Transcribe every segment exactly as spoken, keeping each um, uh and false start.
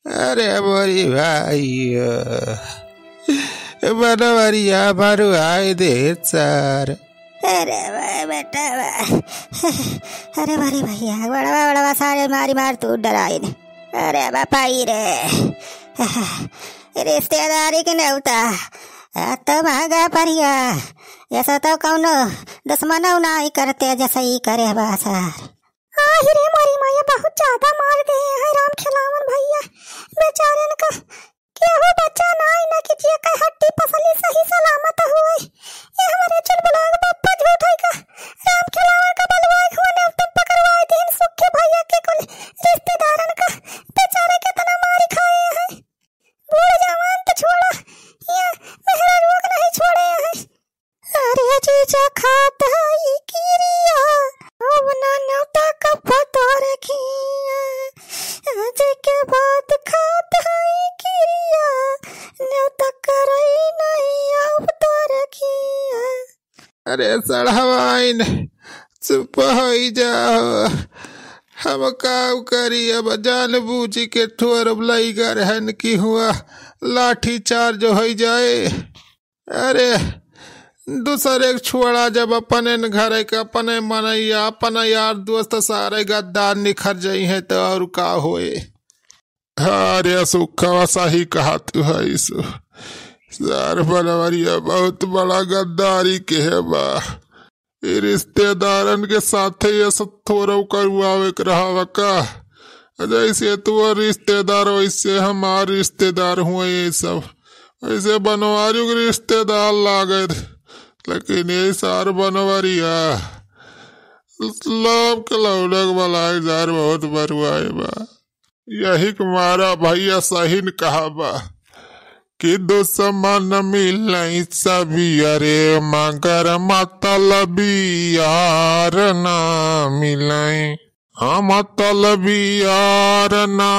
अरे मोरी भाई, बनवरिया मरुआए दे सार। अरे वाह बेटा वाह। अरे मोरी भैया, बड़वा बड़वा सारे मारी मार तू डराइन। अरे बापाई रे, रिश्तेदारी के नेवता, आ तो महंगा परिया। ऐसा तो कौनो दुश्मनौ नाई करते जैसे ही करे बा सार। आहि रे मोरी माया, बहुत ज्यादा मार दे हैं राम खेलावन भैया। बेचारन का केहू बच्चा नाई ना कि जेकर हड्डी पसली सही सलामत हुए। ये हमरे चुलबुलाग बप्पा झूठ है का? राम खेलावन का बलुआ एक होने तो पकड़वाए दिन सुखे भैया के कुल रिश्तेदारन का। बेचारे कितना मार खाए हैं। बूढ़ जवान तो छोड़ा, ये मेहरारुआ के नहीं छोड़े हैं। अरे जीजा खात हई किरिया, अब ना न्योता कब तोर खिया। आज के बाद खात हई किरिया, न्योता करई नहीं अब तोर खिया। अरे सड़हवाइन, चुप होई जाओ। हम काउ करी, अब जान बूझ के ठोर लइगा रहन की हुआ लाठी चार्ज होई जाए। अरे, दूसरे के छोड़ा, जब अपने न घरे के, अपने मनैया, अपने यार दोस्त सारे गद्दार निखर जइहें तो और का होए? अरे सुखवा, सही कहत हइस। सार बनवरिया बहुत बड़ा गद्दारी के है बा। ई रिश्तेदारन के साथे ये सब थोरौ करुआवे के रहा का। जैसे तोर रिश्तेदार वैसे हमार रिश्तेदार हुए ये सब। वैसे बनवारियों के रिश्तेदार लागे, लेकिन ये सार बनवरिया लाभ के लौलक बलाए सार बहुत बरुआए बा। यही के मारा भैया सही न कहा बा कि दुश्मन मिलई सबियरे, मगर मतलबी यार ना मिलई। हाँ, मतलबी यार ना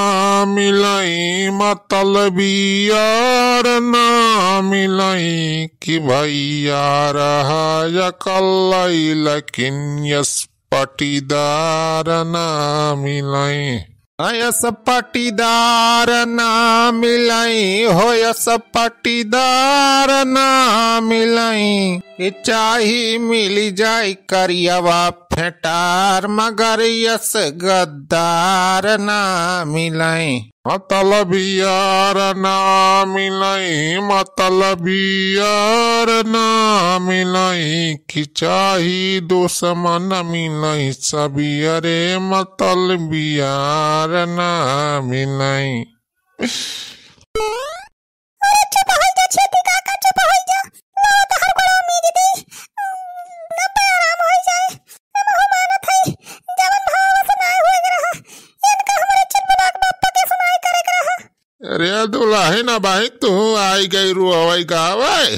मिलई, मतलबी यार ना मिलई कि भैया रहा अकल्लई, लेकिन यस पटीदार ना मिलई। यस पटीदार ना मिलई हो, यस पटीदार ना मिलई। कि चाही मिल जाई करियवा फेटार, मगर यस गद्दार ना मिलई। मतलबी यार ना मिलई, मतलबी यार ना मिलई, कि चाही दुश्मन मिलई सबियरे, मतलबी यार ना मिलई। अरे चुप होइ जा छेदी काका, चुप होइ जा। लावा तोहर गोड़वा मीज दी। अब आराम होइ जाए। हम हो मानत हई, जवन भाव से नाय होए के रहा, इनका हमरे चुलबुलाक बप्पा के सुनाई करे के रहा। अरे दुलहिन, अबहीं तू आई गई रोवई गावई।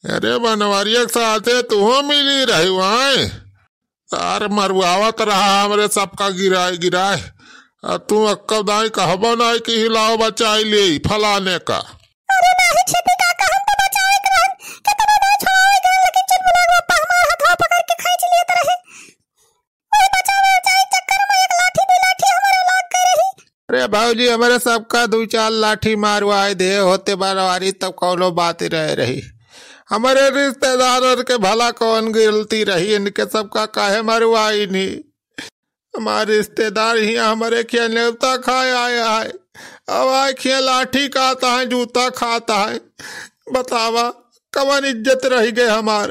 अरे बनवरिया के साथे तू मिली रही वहाँ। सार मरुआवत रहा हमरे सबका गिराए गिराए। आ तू अक्का दाई कहबो नाई कि हिलाओ बचाई ले फलाने का। अरे नाही छेदी काका, हम तो बचावे के रहन, केतना दाई छोड़ावे के रहन, लेकिन चुलबुलाक बप्पा हमार हथवा पकड़ के खींच लेत रहे। वही बचावे बचावे चक्कर में एक लाठी दो लाठी हमारे लाग गए रही। अरे भौजी, हमरे सबका दू चार लाठी मारवाए दे होते बनवारी, तब कौनो बात रहे रही। हमरे रिश्तेदारन के भला कौन गलती रही, इनके सबका काहे मरवाई नहीं? हमार रिश्तेदार हियाँ हमरे खिया नेवता खाए आया है। अब आए खिया लाठी खाता है, जूता खाता है। बतावा, कवन इज्जत रह गए हमार?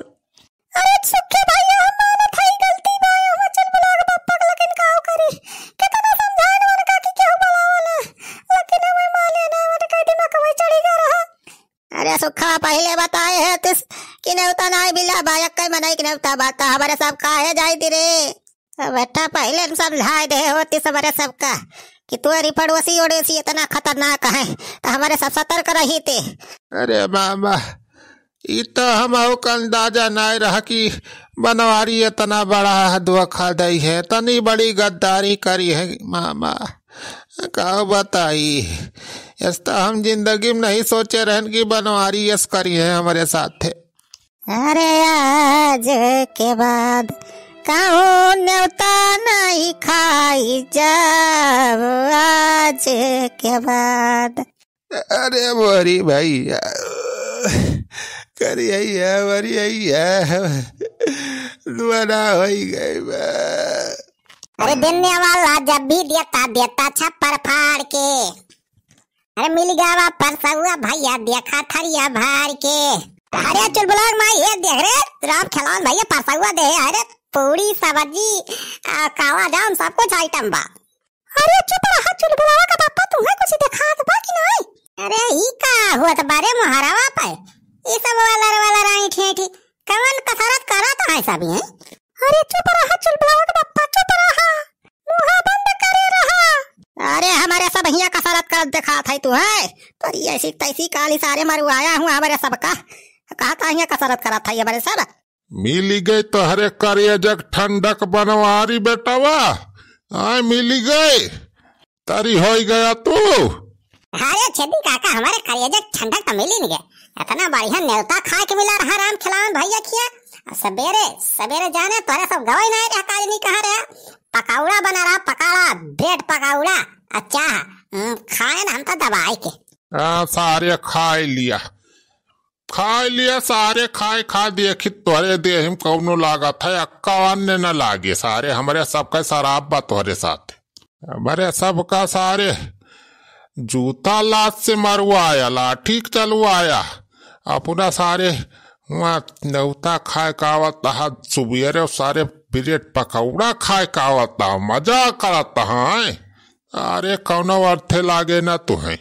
अरे सुखे भैया, हम मानत हई गलती बा, हम चुलबुलाक बप्पा के, लेकिन काउ करी? कितना समझाइन उनका कि केहू बुलावला, लेकिन हमें माने ना, उनका दिमाग में चढ़ी गया रहा। अरे सुखा, पहिले बताए है तिस कि नेवता नाई मिला बा, एक्कै मनई के नेवता बा, त हमरे सब काहे जाई दी रे? अब बेटा, पहिले हम समझाए दे होती सबरे सबका कि तोरी पड़ोसी ओड़ोसी इतना खतरनाक है, त हमरे सब सतर्क रही थे। अरे मामा, ई त हमहू का अंदाजा नाय रहा कि बनवारी इतना बड़ा धोखा दई है, इतनी बड़ी गद्दारी करी है मामा। का बताई, इस त हम जिंदगी में नहीं सोचे रहन कि बनवारी यस करी है हमरे साथे। अरे आज के बाद कहूँ नेवता नहीं खाई जाब आज के बाद। अरे मोरी भैया, करिया, मरिया, दुआना होई गई बा। अरे देने वाला जब भी देता, देता छप्पर फाड़ के। अरे मिल गवा परसउआ भैया, देखा थरिया भार के। अरे चुलबुलाक माई, ये देख रे, राम खेलावन भैया परसउआ दे, अरे पूड़ी, सब्जी, आ, काला जाम, सब कुछ item बा। अरे चुप रहा चुलबुलावा का बापा, तुहे कुछ देखात बा कि नाई? अरे ई का हुआ त बारे मोहरावा पे, ई सब वाला वाला राई ठेठी, कवन कसरत करत है सब ये? अरे चुप रहा चुलबुलावा का बापा, चुप रहा। मुँह बंद करे रहा। अरे हमरे सब हियाँ कसरत करत देखात है तू है। तोरी ऐसी तैसी काली सारे मरुआया हूँ हमरे सब का। कहत है हियाँ कसरत करत है हमरे सब। मिली गई तोहरे करेजक ठंडक बनवारी बेटवा। आय मिली गई। तरी होई गया तू। अरे छेदी काका, हमरे करेजक ठंडक त मिली नहीं गए। इतना बढ़िया नेवता खाए के मिला रहा राम खिलावन भैया खिया। सबेरे, सबेरे जाने तोरे सब गवाई नहीं रहा, काली नहीं कहा रहा। पकौड़ा बना रहा, पकौड़ा, bread पकौड़ा, अच्छा, हम्म, खाए ना हम तो दबाई के। हाँ, सारे खाए लिया, खाए लिया, सारे खाए खा देखी तोरे देह में कौनो लागत है, अक्का अन्य न लागे, सारे हमरे सबका शराब बा तोरे साथ। हमरे सबका सारे जूता लात से मरवाया, लाठी चलवाया, अपना सारे हुआँ नेवता खाए का आवत हा, सुबेरे सारे bread पकौड़ा खाए का आवत हा, मजा करत हा। अरे कौनो अर्थे लागे ना तुहे।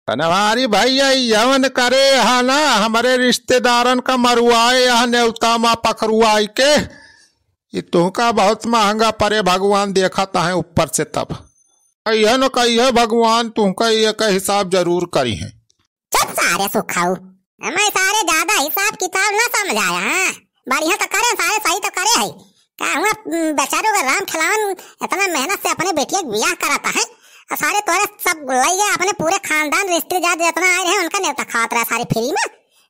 बनवारी भैया, यवन करे हा ना, हमरे रिश्तेदारन का मरुआए हा नेवता मा पकड़ुआई के। ये तुहका बहुत महंगा परे, भगवान देखत है ऊपर से तब। कहिए न कहिए भगवान तुहका ये का हिसाब जरूर करी है। चुप सारे सुखाऊ, हमें सारे ज्यादा हिसाब किताब ना समझाया, हाँ? बढ़िया तो करे सारे, सही तो करे है। का हुआ, उम, बेचारू का राम खिलावन इतना मेहनत से अपने बेटिया के बियाह कराता है, और सारे तोरे सब लई गए अपने पूरे खानदान रिश्तेदार जितना आए रहे उनका नेवता खात रहा सारे free में।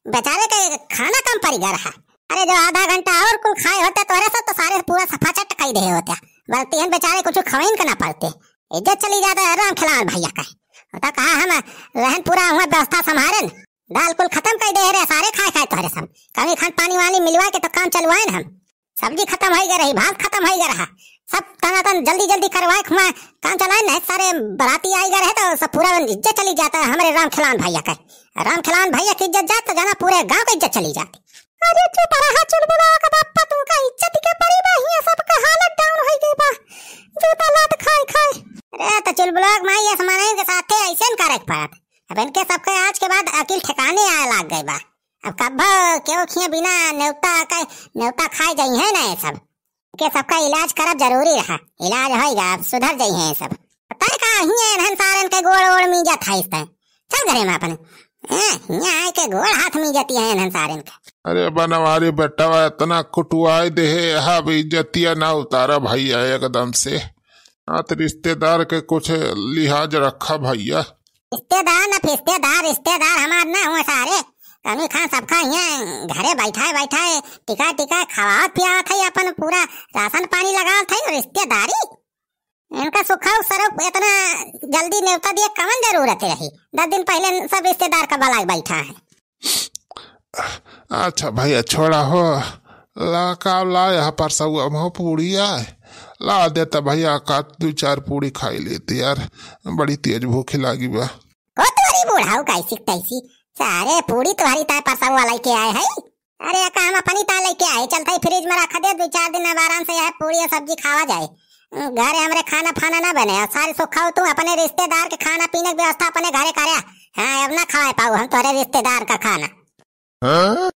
बेचारे के खाना कम पड़ी गया रहा। अरे जो आधा घंटा और कुल खाए होते तोरे सब तो सारे पूरा सफा चट कई दे होते। बल्कि हम बेचारे कुछ खवाइन के ना पड़ते। इज्जत चली जाता है राम खिलावन भैया का। होता कहा हम रहन पूरा हुआ व्यवस्था संभारन। दाल कुल खत्म कर दे रहे सारे खाए खाए तोहरे सब। कमी खान पानी वानी मिलवा के तो काम चलवाए न हम। सब्जी खत्म हो गए रही, भात खत्म हो गए रहा, सब तनातन जल्दी जल्दी करवाए खुआ काम चलाए न। सारे बराती आई गए रहे तो सब पूरा इज्जत चली जाता है हमरे राम खिलावन भैया का। राम खिलावन भैया की इज्जत जात तो जाना पूरे गांव की इज्जत चली जाती। अरे चुप रहा चुलबुला का बापा, तू का इज्जत के परी बा, हियां सबका हालत down हो गई बा जूता लात खाए खाए। अरे तो चुलबुला माई ये समाने के साथे ऐसे न करे के पड़त। अब इनके सबके आज के बाद अकिल ठिकाने आए लाग गए बा। अब कब्बो केहू खिया बिना नेवता के, नेवता खाए जाई है ना ये सब। इनके सबका इलाज करब जरूरी रहा। इलाज होइगा, अब सुधर जाई है ये सब। पता है का हिया इन्हन सारन के गोड़ ओड़ मीजत है इस तरह। चल घरे में अपने। हैं, हिया आए के गोड़ हाथ मीजती है इन्हन सारन के। अरे बनवारी बेटवा इतना कुटुआई देहे, अब इज्जतिया ना उतारा भैया एकदम से। हाँ, तो रिश्तेदार के कुछ लिहाज रखा भैया। रिश्तेदार न फिस्तेदार, रिश्तेदार हमार ना हुआ सारे। कमी खान सबका हियाँ घरे बैठाए बैठाए टिका टिका खवावत पियावत है, अपन पूरा राशन पानी लगावत है। रिश्तेदारी इनका सुखाऊ सरुप इतना जल्दी नेवता दिए कवन जरूरत रही? दस दिन पहले सब रिश्तेदार का बलाए बैठा है। अच्छा भैया छोड़ा हो, ला का ला यहाँ पर सब हम पूड़िया ला देता भैया, का दो चार पूड़ी खाई लेती यार, बड़ी तेज भूख लागी बा। ओ तोरी बुढ़ाऊ कैसी तैसी, सारे पूड़ी तोहरी ताय परसौआ लेके आए है। अरे का हम अपनी ताय लेके आए, चलता ही फ्रिज में रख दे, दो चार दिन अब आराम से यह पूड़ी और सब्जी खावा जाए। घरे हमरे खाना फाना ना बने, और सारे सुखाऊ तू अपने रिश्तेदार के खाना पीने की व्यवस्था अपने घरे करे। हाँ, अब ना खाए पाऊ हम तोहरे रिश्तेदार का खाना। हाँ?